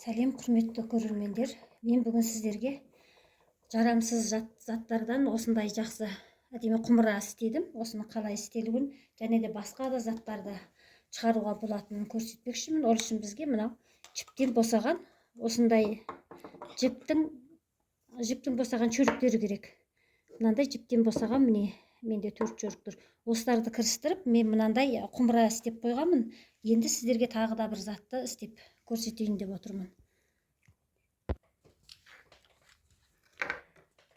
Сәлем, құрметті көрермендер. Мен бүгін сіздерге жарамсыз заттардан осындай жақсы әдемі құмыра істедім. Осыны қалай істелуін және де басқа да заттарды шығаруға болатынын көрсетпекшімін. Ол үшін бізге мынау жіптен босаған осындай жіптің босаған шөріктері керек. Мынандай жіптен босаған міне менде 4 шөрік тұр. Осыларды кірістіріп мен мынандай құмыра істеп қойғанмын. Енді сіздерге тағы да бір затты істеп көрсетейін деп отырмын.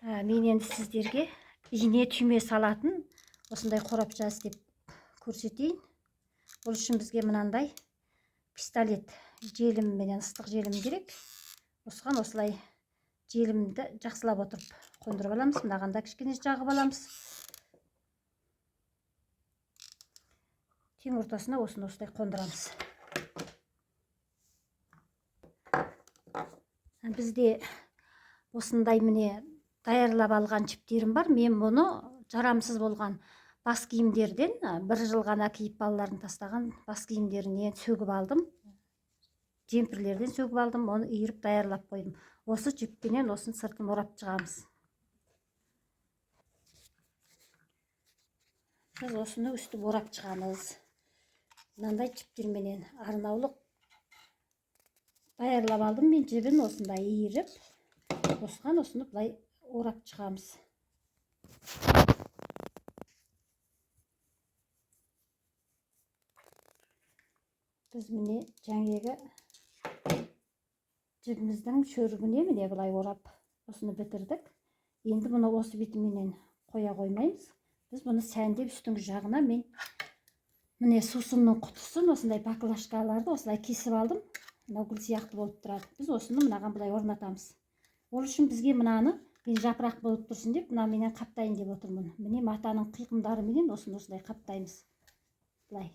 Мен енді сіздерге ине түйме салатын осындай қорапша істеп көрсетейін. Ол үшін бізге мынандай пистолет желімменен ыстық желім керек. Осыған осылай желімді жақсылап отырып қондырып аламыз. Мынаған да кішкене жағып аламыз. Тең ортасына осыны осылай қондырамыз. Бізде осындай міне даярлап алған жіптерім бар. Мен бұны жарамсыз болған бас киімдерден, бір жыл ғана киіп балаларын тастаған бас киімдерінен сөгіп алдым. Жемпірлерден сөгіп алдым, оны иіріп даярлап қойдым. Осы жіппенен осының сыртын орап шығамыз. Біз осыны үстіп орап шығамыз. Мынандай жіптерменен арнаулы даярлап алдым мен жібін осындай иіріп, осыған осыны былай орап шығамыз. Біз міне жаңағы жібіміздің шөрігіне міне былай орап осыны бітірдік. Енді бұны осы бетіменен қоя қоймаймыз. Біз бұны сәндеп үстіңгі жағына мен міне сусынның құтысын осындай баклажкаларды осылай кесіп алдым. Мынау гүл сияқты болып тұрады. Біз осыны мынаған былай орнатамыз. Ол үшін бізге мынаны мен жапырақ болып тұрсын деп мына менен қаптайын деп отырмын. Міне матаның қиқымдарыменен осыны осылай қаптаймыз. Былай.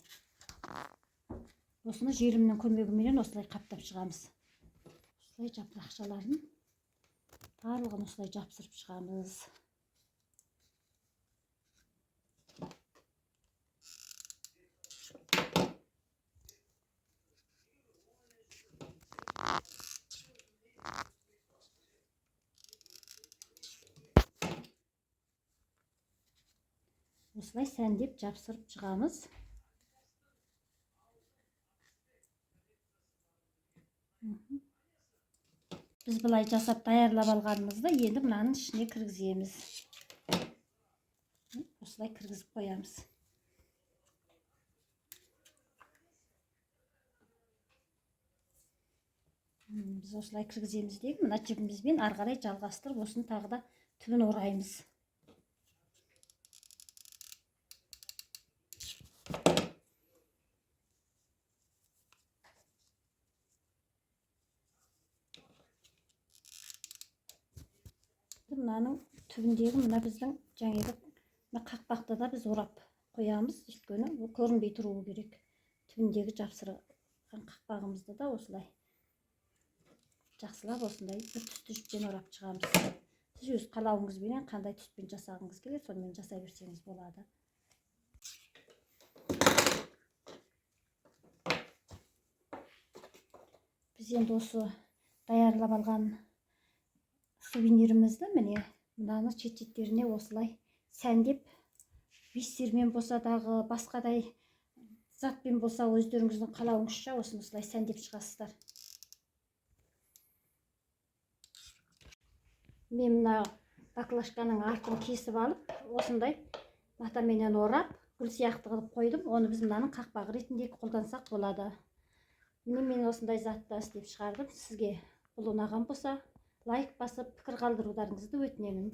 Осыны желімнің көмегіменен осылай қаптап шығамыз. Осылай жапырақшаларын барлығын осылай жапсырып шығамыз. Осылай сәндеп жапсырып шығамыз. Біз былай жасап даярлап алғанымызды енді мынаның ішіне кіргіземіз. Осылай кіргізіп қоямыз. Біз осылай кіргіземіз де мына жібімізбен ары қарай жалғастырып осыны тағы да түбін ораймыз. Мынаның түбіндегі мына біздің жаңағы мына қақпақты да біз орап қоямыз, өйткені ол көрінбей тұруы керек. Түбіндегі жапсырған қақпағымызды да осылай жақсылап осындай бір түсті жіппен орап шығамыз. Сіз өз қалауыңызбенен қандай түспен жасағыңыз келеді, сонымен жасай берсеңіз болады. Біз енді осы даярлап алған сувенирімізді міне мынаны шет-шеттеріне осылай сәндеп бисермен болса дағы басқадай затпен болса өздеріңіздің қалауыңызша осыны осылай сәндеп шығасыздар. Мен мына баклажканың артын кесіп алып осындай матаменен орап гүл сияқты қылып қойдым. Оны біз мынаның қақпағы ретінде қолдансақ болады. Міне мен осындай затты істеп шығардым. Сізге бұл ұнаған болса лайк басып пікір қалдыруларыңызды өтінемін.